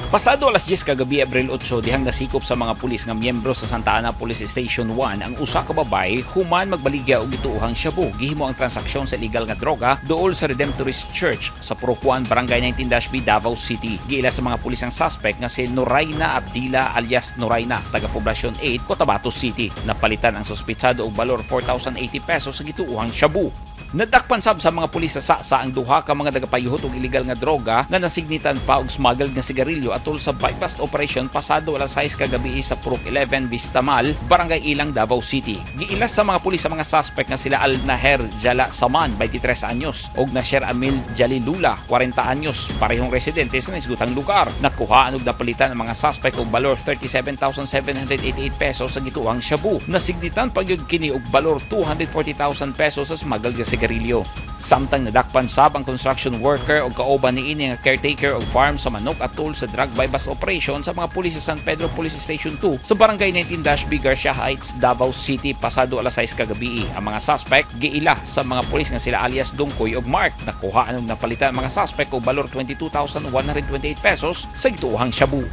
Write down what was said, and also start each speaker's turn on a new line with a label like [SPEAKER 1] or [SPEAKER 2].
[SPEAKER 1] Pasado alas 10 kagabi, Abril 8, dihang nasikop sa mga pulis nga miyembro sa Santa Ana Police Station 1 ang usa ka babae human magbaligya og gituohang shabu. Gihimo ang transaksyon sa illegal nga droga duol sa Redemptorist Church sa Purok 1, Barangay 19-B, Davao City. Giila sa mga pulis ang suspect nga si Noraina Abdila alias Noraina, taga Poblacion 8, Cotabato City. Napalitan ang suspitsado og balor 4,080 pesos sa gituohang shabu. Nadakpan sab sa mga pulis sa Sasa ang duha ka mga nagapayuhot og illegal nga droga nga nasignitan pa og smuggled nga sigarilyo atol sa buy-bust operation pasado alas 6 kagabi sa Purok 11, Vista Mal, Barangay Ilang, Davao City. Giilas sa mga pulis sa mga suspect nga sila Al Naher Jala Saman, 23 anyos, og Nasher Amil Jalilula, 40 anyos, parehong residente sa naisgutang lugar. Nakuhaan og napalitan ang mga suspect og balor 37,788 pesos sa gituohang shabu. Nasignitan pa gyud kini og balor 240,000 pesos sa smuggled nga sigarilyo. Samtang nadakpan sab ang construction worker og kauban niini nga caretaker og farm sa manok atol sa drug buy-bust operation sa mga pulis sa San Pedro Police Station 2 sa Barangay 19-B, Garcia Heights, Davao City pasado alas 6 kagabi. Ang mga suspect giila sa mga pulis nga sila alias Dungkoy ug Mark. Nakuhaan og napalitan ang mga suspect og balor 22,128 pesos sa gituohang shabu.